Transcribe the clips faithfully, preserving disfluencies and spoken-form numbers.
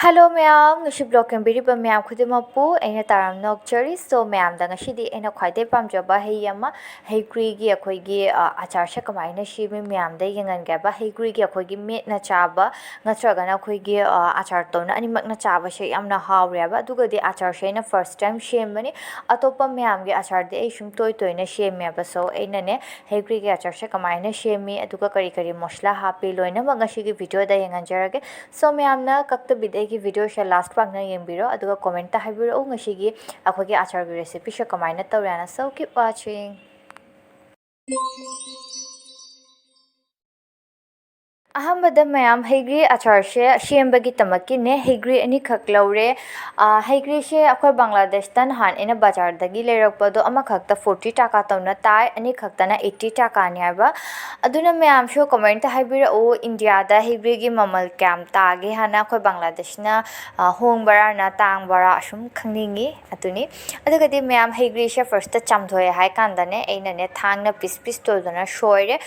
Hello ꯃꯌꯥꯝ, ꯉꯁꯤ vlog ꯌꯦꯡꯕꯤꯔꯤꯕ ꯃꯌꯥꯝ ꯈꯨꯗꯤꯡꯃꯛꯄꯨ ꯑꯩꯅ ꯇꯥꯔꯝꯅ ꯑꯣꯛꯆꯔꯤ꯫ So ꯃꯌꯥꯝꯗ ꯉꯁꯤꯗꯤ ꯑꯩꯅ ꯈ꯭ꯋꯥꯏꯗꯩ ꯄꯥꯝꯖꯕ ꯍꯩ ꯑꯃ, ꯍꯩꯒ꯭ꯔꯤꯒꯤ ꯑꯩꯈꯣꯏꯒꯤ, ꯑ, ꯑꯆꯥꯔꯁꯦ ꯀꯃꯥꯏꯅ ꯁꯦꯝꯃꯤ ꯃꯌꯥꯝꯗ ꯌꯦꯡꯍꯟꯒꯦꯕ꯫ ꯍꯩꯒ꯭ꯔꯤꯒꯤ ꯑꯩꯈꯣꯏꯒꯤ ꯃꯦꯠꯅ ꯆꯥꯕ ꯅꯠꯇ꯭ꯔꯒꯅ ꯑꯩꯈꯣꯏꯒꯤ, ꯑ, ꯑꯆꯥꯔ ꯇꯧꯅ ꯑꯅꯤꯃꯛꯅ ꯆꯥꯕꯁꯦ ꯌꯥꯝꯅ ꯍꯥꯎꯔꯦꯕ꯫ ꯑꯗꯨꯒꯗꯤ ꯑꯆꯥꯔꯁꯦ ꯑꯩꯅ first time ꯁꯦꯝꯕꯅꯤ꯫ ꯑꯇꯣꯞꯄ ꯃꯌꯥꯝꯒꯤ ꯑꯆꯥꯔꯗꯤ ꯑꯩ ꯁꯨꯝ ꯇꯣꯏ ꯇꯣꯏꯅ ꯁꯦꯝꯃꯦꯕ꯫ So ꯑꯩꯅꯅꯦ ꯍꯩꯒ꯭ꯔꯤꯒꯤ ꯑꯆꯥꯔꯁꯦ ꯀꯃꯥꯏꯅ ꯁꯦꯝꯃꯤ ꯑꯗꯨꯒ ꯀꯔꯤ ꯀꯔꯤ ꯃꯁꯂꯥ ꯍꯥꯞꯄꯤ ꯂꯣꯏꯅꯃꯛ ꯉꯁꯤꯒꯤ videoꯗ ꯌꯦꯡꯍꯟꯖꯔꯒꯦ꯫ So ꯃꯌꯥꯝꯅ ꯀꯛꯇꯕꯤꯗ ꯑꯩꯒꯤ videoꯁꯦ last ꯐꯥꯎꯅ ꯌꯦꯡꯕꯤꯔꯣ, ꯑꯗꯨꯒ commentꯇ ꯍꯥꯏꯕꯤꯔꯛꯎ ꯉꯁꯤꯒꯤ ꯑꯩꯈꯣꯏꯒꯤ ꯑꯆꯥꯔꯒꯤ recipeꯁꯦ ꯀꯃꯥꯏꯅ ꯇꯧꯔꯦꯅ꯫ So keep watching꯫ ꯑꯍꯥꯟꯕꯗ ꯃꯌꯥꯝ ꯍꯩꯒ꯭ꯔꯤ ꯑꯆꯥꯔꯁꯦ ꯁꯦꯝꯕꯒꯤꯗꯃꯛꯀꯤꯅꯦ ꯍꯩꯒ꯭ꯔꯤ ꯑꯅꯤꯈꯛ ꯂꯧꯔꯦ꯫ ꯑ, ꯍꯩꯒ꯭ꯔꯤꯁꯦ ꯑꯩꯈꯣꯏ ꯕꯪꯒ꯭ꯂꯥꯗꯦꯁꯇ ꯅꯍꯥꯟ ꯑꯩꯅ ꯕꯖꯥꯔꯗꯒꯤ ꯂꯩꯔꯛꯄꯗꯣ ꯑꯃꯈꯛꯇ forty ꯇꯥꯀꯥ ꯇꯧꯅ ꯇꯥꯏ, ꯑꯅꯤꯈꯛꯇꯅ eighty ꯇꯥꯀꯥꯅꯤ ꯍꯥꯏꯕ꯫ ꯑꯗꯨꯅ ꯃꯌꯥꯝꯁꯨ commentꯇ ꯍꯥꯏꯕꯤꯔꯛꯎ, ꯏꯟꯗꯤꯌꯥꯗ ꯍꯩꯒ꯭ꯔꯤꯒꯤ ꯃꯃꯜ ꯀꯌꯥꯝ ꯇꯥꯒꯦ ꯍꯥꯏꯅ꯫ ꯑꯩꯈꯣꯏ ꯕꯪꯒ꯭ꯂꯥꯗꯦꯁꯅ, ꯑ, ꯍꯣꯡꯕꯔꯥ ꯅ ꯇꯥꯡꯕꯔꯥ ꯑꯁꯨꯝ ꯈꯪꯅꯤꯡꯉꯤ꯫ ꯑꯗꯨꯅꯤ꯫ ꯑꯗꯨꯒꯗꯤ ꯃꯌꯥꯝ ꯍꯩꯒ꯭ꯔꯤꯁꯦ firstꯇ ꯆꯥꯝꯊꯣꯛꯑꯦ ꯍꯥꯏ ꯀꯥꯟꯗꯅꯦ, ꯑꯩꯅꯅꯦ ꯊꯥꯡꯅ piece piece ꯇꯧꯗꯅ ꯁꯣꯏꯔꯦ꯫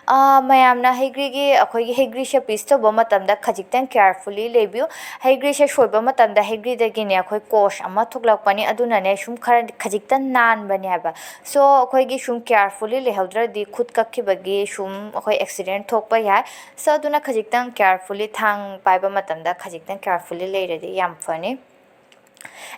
ꯑ, ꯃꯌꯥꯝꯅ ꯍꯩꯒ꯭ꯔꯤꯒꯤ, ꯑꯩꯈꯣꯏꯒꯤ ꯍꯩꯒ꯭ꯔꯤꯁꯦ piece ꯇꯧꯕ ꯃꯇꯝꯗ ꯈꯖꯤꯛꯇꯪ carefully ꯂꯩꯕꯤꯌꯨ꯫ ꯍꯩꯒ꯭ꯔꯤꯁꯦ ꯁꯣꯏꯕ ꯃꯇꯝꯗ ꯍꯩꯒ꯭ꯔꯤꯗꯒꯤꯅꯦ ꯑꯩꯈꯣꯏ ꯀꯣꯁ ꯑꯃ ꯊꯣꯛꯂꯛꯄꯅꯤ, ꯑꯗꯨꯅꯅꯦ ꯁꯨꯝ ꯈꯔ ꯈꯖꯤꯛꯇꯪ ꯅꯥꯟꯕꯅꯦ ꯍꯥꯏꯕ꯫ So ꯑꯩꯈꯣꯏꯒꯤ ꯁꯨꯝ carefully ꯂꯩꯍꯧꯗ꯭ꯔꯗꯤ ꯈꯨꯠ ꯀꯛꯈꯤꯕꯒꯤ ꯁꯨꯝ ꯑꯩꯈꯣꯏ accident ꯊꯣꯛꯄ ꯌꯥꯏ꯫ So ꯑꯗꯨꯅ ꯈꯖꯤꯛꯇꯪ carefully ꯊꯥꯡ ꯄꯥꯏꯕ ꯃꯇꯝꯗ ꯈꯖꯤꯛꯇꯪ carefully ꯂꯩꯔꯗꯤ ꯌꯥꯝ ꯐꯅꯤ꯫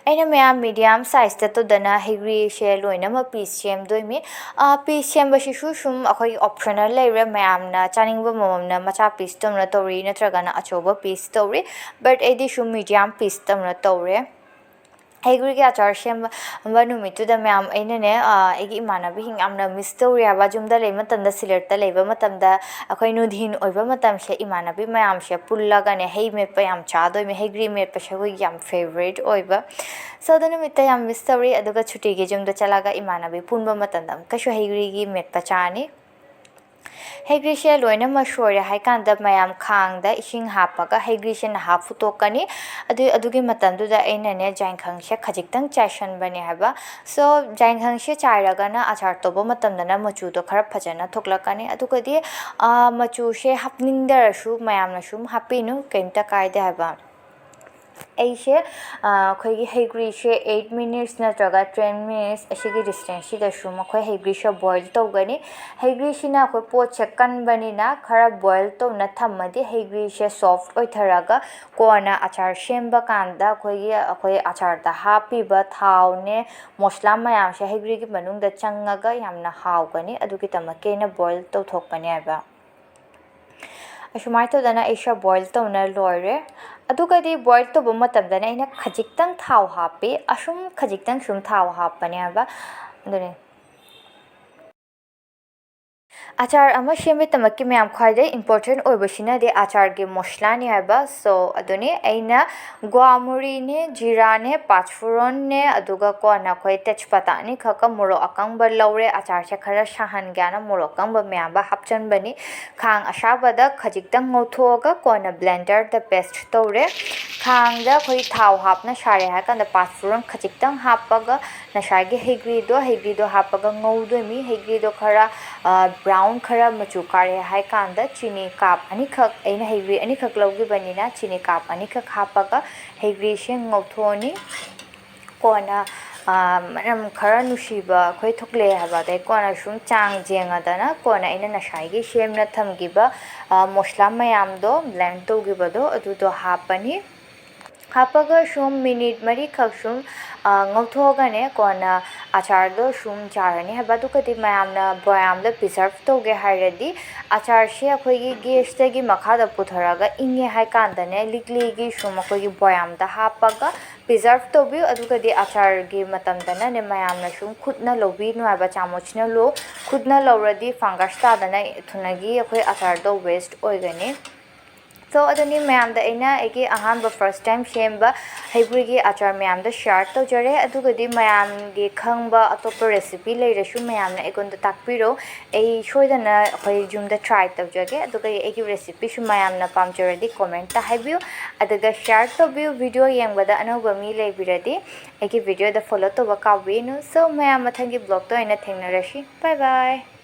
ꯑꯩꯅ ꯃꯌꯥꯝ medium sizeꯇ ꯇꯧꯗꯅ ꯍꯩꯒ꯭ꯔꯤꯁꯦ ꯂꯣꯏꯅꯃꯛ piece ꯁꯦꯝꯗꯣꯏꯅꯤ꯫ ꯑ, piece ꯁꯦꯝꯕꯁꯤꯁꯨ ꯁꯨꯝ ꯑꯩꯈꯣꯏꯒꯤ optional ꯂꯩꯔꯦ, ꯃꯌꯥꯝꯅ ꯆꯥꯅꯤꯡꯕ ꯃꯃꯝꯅ ꯃꯆꯥ piece ꯇꯧꯅ ꯇꯧꯔꯤ ꯅꯠꯇ꯭ꯔꯒꯅ ꯑꯆꯧꯕ piece ꯇꯧꯔꯤ, but ꯑꯩꯗꯤ ꯁꯨꯝ medium piece ꯇꯧꯅ ꯇꯧꯔꯦ꯫ ꯍꯩꯒ꯭ꯔꯤꯒꯤ ꯑꯆꯥꯔ ꯁꯦꯝꯕ ꯅꯨꯃꯤꯠꯇꯨꯗ ꯃꯌꯥꯝ ꯑꯩꯅꯅꯦ, ꯑ, ꯑꯩꯒꯤ ꯏꯃꯥꯟꯅꯕꯤꯁꯤꯡ ꯌꯥꯝꯅ miss ꯇꯧꯔꯤ ꯍꯥꯏꯕ꯫ ꯌꯨꯝꯗ ꯂꯩꯕ ꯃꯇꯝꯗ, ꯁꯤꯂꯦꯠꯇ ꯂꯩꯕ ꯃꯇꯝꯗ ꯑꯩꯈꯣꯏ ꯅꯨꯡꯊꯤꯟ ꯑꯣꯏꯕ ꯃꯇꯝꯁꯦ ꯏꯃꯥꯟꯅꯕꯤ ꯃꯌꯥꯝꯁꯦ ꯄꯨꯜꯂꯒꯅꯦ ꯍꯩ ꯃꯦꯠꯄ ꯌꯥꯝ ꯆꯥꯗꯣꯏꯅꯦ, ꯍꯩꯒ꯭ꯔꯤ ꯃꯦꯠꯄꯁꯦ ꯑꯩꯈꯣꯏꯒꯤ ꯌꯥꯝ favourite ꯑꯣꯏꯕ꯫ So ꯑꯗꯨ ꯅꯨꯃꯤꯠꯇ ꯌꯥꯝ miss ꯇꯧꯔꯤ꯫ ꯑꯗꯨꯒ ꯁꯨꯇꯤꯒꯤ ꯌꯨꯝꯗ ꯆꯠꯂꯒ ꯏꯃꯥꯟꯅꯕꯤ ꯄꯨꯟꯕ ꯃꯇꯝꯗ ꯑꯃꯨꯛꯀꯁꯨ ꯍꯩꯒ꯭ꯔꯤꯒꯤ ꯃꯦꯠꯄ ꯆꯥꯅꯤ꯫ ꯍꯩꯒ꯭ꯔꯤꯁꯦ ꯂꯣꯏꯅꯃꯛ ꯁꯣꯏꯔꯦ ꯍꯥꯏꯀꯥꯟꯗ ꯃꯌꯥꯝ ꯈꯥꯡꯗ ꯏꯁꯤꯡ ꯍꯥꯞꯄꯒ ꯍꯩꯒ꯭ꯔꯤꯁꯦ ꯅꯍꯥꯛ ꯐꯨꯠꯇꯣꯛꯀꯅꯤ꯫ ꯑꯗꯨ, ꯑꯗꯨꯒꯤ ꯃꯇꯝꯗꯨꯗ ꯑꯩꯅꯅꯦ ꯌꯥꯏꯈꯪꯁꯦ ꯈꯖꯤꯛꯇꯪ ꯆꯥꯏꯁꯟꯕꯅꯦ ꯍꯥꯏꯕ꯫ So ꯌꯥꯏꯈꯪꯁꯦ ꯆꯥꯏꯔꯒꯅ ꯑꯆꯥꯔ ꯇꯧꯕ ꯃꯇꯝꯗꯅ ꯃꯆꯨꯗꯣ ꯈꯔ ꯐꯖꯅ ꯊꯣꯛꯂꯛꯀꯅꯤ꯫ ꯑꯗꯨꯒꯗꯤ, ꯑ, ꯃꯆꯨꯁꯦ ꯍꯥꯞꯅꯤꯡꯗ꯭ꯔꯁꯨ ꯃꯌꯥꯝꯅ ꯁꯨꯝ ꯍꯥꯞꯄꯤꯅꯨ, ꯀꯩꯝꯇ ꯀꯥꯏꯗꯦ ꯍꯥꯏꯕ꯫ ꯑꯩꯁꯦ ꯑꯩꯈꯣꯏꯒꯤ ꯍꯩꯒ꯭ꯔꯤꯁꯦ eight minutes ꯅꯠꯇ꯭ꯔꯒ ten minutes ꯑꯁꯤꯒꯤ distanceꯁꯤꯗꯁꯨ ꯃꯈꯣꯏ ꯍꯩꯒ꯭ꯔꯤꯁꯦ boil ꯇꯧꯒꯅꯤ꯫ ꯍꯩꯒ꯭ꯔꯤꯁꯤꯅ ꯑꯩꯈꯣꯏ ꯄꯣꯠꯁꯦ ꯀꯟꯕꯅꯤꯅ ꯈꯔ boil ꯇꯧꯅ ꯊꯝꯃꯗꯤ ꯍꯩꯒ꯭ꯔꯤꯁꯦ soft ꯑꯣꯏꯊꯔꯒ ꯀꯣꯟꯅ ꯑꯆꯥꯔ ꯁꯦꯝꯕ ꯀꯥꯟꯗ ꯑꯩꯈꯣꯏꯒꯤ, ꯑꯩꯈꯣꯏ ꯑꯆꯥꯔꯗ ꯍꯥꯞꯄꯤꯕ ꯊꯥꯎꯅꯦ, ꯃꯁꯂꯥ ꯃꯌꯥꯝꯁꯦ ꯍꯩꯒ꯭ꯔꯤꯒꯤ ꯃꯅꯨꯡꯗ ꯆꯪꯉꯒ ꯌꯥꯝꯅ ꯍꯥꯎꯒꯅꯤ꯫ ꯑꯗꯨꯒꯤꯗꯃꯛꯀꯤ ꯑꯩꯅ boil ꯇꯧꯊꯣꯛꯄꯅꯦꯕ꯫ ꯑꯁꯨꯃꯥꯏꯅ ꯇꯧꯗꯅ ꯑꯩꯁꯦ boil ꯇꯧꯅ ꯂꯣꯏꯔꯦ꯫ ꯑꯗꯨꯒꯗꯤ boil ꯇꯧꯕ ꯃꯇꯝꯗꯅ ꯑꯩꯅ ꯈꯖꯤꯛꯇꯪ ꯊꯥꯎ ꯍꯥꯞꯄꯤ, ꯑꯁꯨꯝ ꯈꯖꯤꯛꯇꯪ ꯁꯨꯝ ꯊꯥꯎ ꯍꯥꯞꯄꯅꯦꯕ꯫ ꯑꯗꯨꯅꯤ꯫ ꯑꯆꯥꯔ ꯑꯃ ꯁꯦꯝꯕꯒꯤꯗꯃꯛꯀꯤ ꯃꯌꯥꯝ ꯈ꯭ꯋꯥꯏꯗꯒꯤ important ꯑꯣꯏꯕꯁꯤꯅꯗꯤ ꯑꯆꯥꯔꯒꯤ ꯃꯁꯂꯥꯅꯤ ꯍꯥꯏꯕ꯫ So, ꯑꯗꯨꯅꯤ ꯑꯩꯅ ꯒ꯭ꯋꯥꯃꯨꯔꯤꯅꯦ, ꯖꯤꯔꯥꯅꯦ, ꯄꯥꯆꯐꯨꯔꯣꯟꯅꯦ, ꯑꯗꯨꯒ ꯀꯣꯟꯅ ꯑꯩꯈꯣꯏ ꯇꯦꯖꯄꯇꯥ ꯑꯅꯤꯈꯛꯀ ꯃꯣꯔꯣꯛ ꯑꯀꯪꯕ ꯂꯧꯔꯦ꯫ ꯑꯆꯥꯔꯁꯦ ꯈꯔ ꯁꯥꯍꯟꯒꯦꯅ ꯃꯣꯔꯣꯛ ꯑꯀꯪꯕ ꯃꯌꯥꯝꯕ ꯍꯥꯞꯆꯟꯕꯅꯤ꯫ ꯈꯥꯡ ꯑꯁꯥꯕꯗ ꯈꯖꯤꯛꯇꯪ ꯉꯧꯊꯣꯛꯑꯒ ꯀꯣꯟꯅ blenderꯗ paste ꯇꯧꯔꯦ꯫ ꯈꯥꯡꯗ ꯑꯩꯈꯣꯏ ꯊꯥꯎ ꯍꯥꯞꯅ ꯁꯥꯔꯦ ꯍꯥꯏꯔ ꯀꯥꯟꯗ ꯄꯥꯆꯐꯨꯔꯣꯟ ꯈꯖꯤꯛꯇꯪ ꯍꯥꯞꯄꯒ ꯉꯁꯥꯏꯒꯤ ꯍꯩꯒ꯭ꯔꯤꯗꯣ, ꯍꯩꯒ꯭ꯔꯤꯗꯣ ꯍꯥꯞꯄꯒ ꯉꯧꯗꯣꯏꯅꯤ꯫ ꯍꯩꯒ꯭ꯔꯤꯗꯣ ꯈꯔ, ꯑ, brown ꯈꯔ ꯃꯆꯨ ꯀꯥꯔꯦ ꯍꯥꯏ ꯀꯥꯟꯗ ꯆꯤꯅꯤ cup ꯑꯅꯤꯈꯛ, ꯑꯩꯅ ꯍꯩꯒ꯭ꯔꯤ ꯑꯅꯤꯈꯛ ꯂꯧꯈꯤꯕꯅꯤꯅ ꯆꯤꯅꯤ cup ꯑꯅꯤꯈꯛ ꯍꯥꯞꯄꯒ ꯍꯩꯒ꯭ꯔꯤꯁꯦ ꯉꯧꯊꯣꯛꯑꯅꯤ꯫ ꯀꯣꯟꯅ, ꯑ, ꯃꯅꯝ ꯈꯔ ꯅꯨꯡꯁꯤꯕ ꯑꯩꯈꯣꯏ ꯊꯣꯛꯂꯛꯑꯦ ꯍꯥꯏꯕ, ꯑꯗꯩ ꯀꯣꯟꯅ ꯁꯨꯝ ꯆꯥꯡ ꯌꯦꯡꯉꯗꯅ ꯀꯣꯟꯅ ꯑꯩꯅ ꯉꯁꯥꯏꯒꯤ ꯁꯦꯝꯅ ꯊꯝꯈꯤꯕ, ꯑ, ꯃꯁꯂꯥ ꯃꯌꯥꯝꯗꯣ blend ꯇꯧꯈꯤꯕꯗꯣ ꯑꯗꯨꯗꯣ ꯍꯥꯞꯄꯅꯤ꯫ ꯍꯥꯞꯄꯒ ꯁꯨꯝ minute ꯃꯔꯤꯈꯛ ꯁꯨꯝ, ꯑ, ꯉꯧꯊꯣꯛꯑꯒꯅꯦ ꯀꯣꯟꯅ ꯑꯆꯥꯔꯗꯣ ꯁꯨꯝ ꯆꯥꯔꯅꯤ ꯍꯥꯏꯕ꯫ ꯑꯗꯨꯒꯗꯤ ꯃꯌꯥꯝꯅ ꯕꯣꯌꯥꯝꯗ preserve ꯇꯧꯒꯦ ꯍꯥꯏꯔꯗꯤ ꯑꯆꯥꯔꯁꯦ ꯑꯩꯈꯣꯏꯒꯤ gasꯇꯒꯤ ꯃꯈꯥꯗ ꯄꯨꯊꯔꯒ ꯏꯪꯉꯦ ꯍꯥꯏ ꯀꯥꯟꯗꯅꯦ ꯂꯤꯛꯂꯤꯒꯤ ꯁꯨꯝ ꯑꯩꯈꯣꯏꯒꯤ ꯕꯣꯌꯥꯝꯗ ꯍꯥꯞꯄꯒ preserve ꯇꯧꯕꯤꯌꯨ꯫ ꯑꯗꯨꯒꯗꯤ ꯑꯆꯥꯔꯒꯤ ꯃꯇꯝꯗꯅꯅꯦ ꯃꯌꯥꯝꯅ ꯁꯨꯝ ꯈꯨꯠꯅ ꯂꯧꯕꯤꯅꯨ ꯍꯥꯏꯕ, ꯆꯥꯃꯁꯅ ꯂꯧ꯫ ꯈꯨꯠꯅ ꯂꯧꯔꯗꯤ fungus ꯇꯥꯗꯅ ꯊꯨꯅꯒꯤ ꯑꯩꯈꯣꯏ ꯑꯆꯥꯔꯗꯣ waste ꯑꯣꯏꯒꯅꯤ꯫ So, ꯑꯗꯨꯅꯤ ꯃꯌꯥꯝꯗ ꯑꯩꯅ ꯑꯩꯒꯤ ꯑꯍꯥꯟꯕ first time ꯁꯦꯝꯕ ꯍꯩꯒ꯭ꯔꯨꯒꯤ ꯑꯆꯥꯔ ꯃꯌꯥꯝꯗꯣ share ꯇꯧꯖꯔꯦ꯫ ꯑꯗꯨꯒꯗꯤ ꯃꯌꯥꯝꯒꯤ ꯈꯪꯕ ꯑꯇꯣꯞꯄ recipe ꯂꯩꯔꯁꯨ ꯃꯌꯥꯝꯅ ꯑꯩꯉꯣꯟꯗ ꯇꯥꯛꯄꯤꯔꯣ꯫ ꯑꯩ ꯁꯣꯏꯗꯅ ꯑꯩꯈꯣꯏ ꯌꯨꯝꯗ try ꯇꯧꯖꯒꯦ꯫ ꯑꯗꯨꯒ ꯑꯩꯒꯤ recipeꯁꯨ ꯃꯌꯥꯝꯅ ꯄꯥꯝꯖꯔꯗꯤ commentꯇ ꯍꯥꯏꯕꯤꯌꯨ꯫ ꯑꯗꯨꯒ share ꯇꯧꯕꯤꯌꯨ꯫ Video ꯌꯦꯡꯕꯗ ꯑꯅꯧꯕ ꯃꯤ ꯂꯩꯕꯤꯔꯗꯤ ꯑꯩꯒꯤ videoꯗ follow ꯇꯧꯕ ꯀꯥꯎꯕꯤꯅꯨ꯫ So, ꯃꯌꯥꯝ ꯃꯊꯪꯒꯤ vlogꯇ ꯑꯣꯏꯅ ꯊꯦꯡꯅꯔꯁꯤ꯫ Bye bye꯫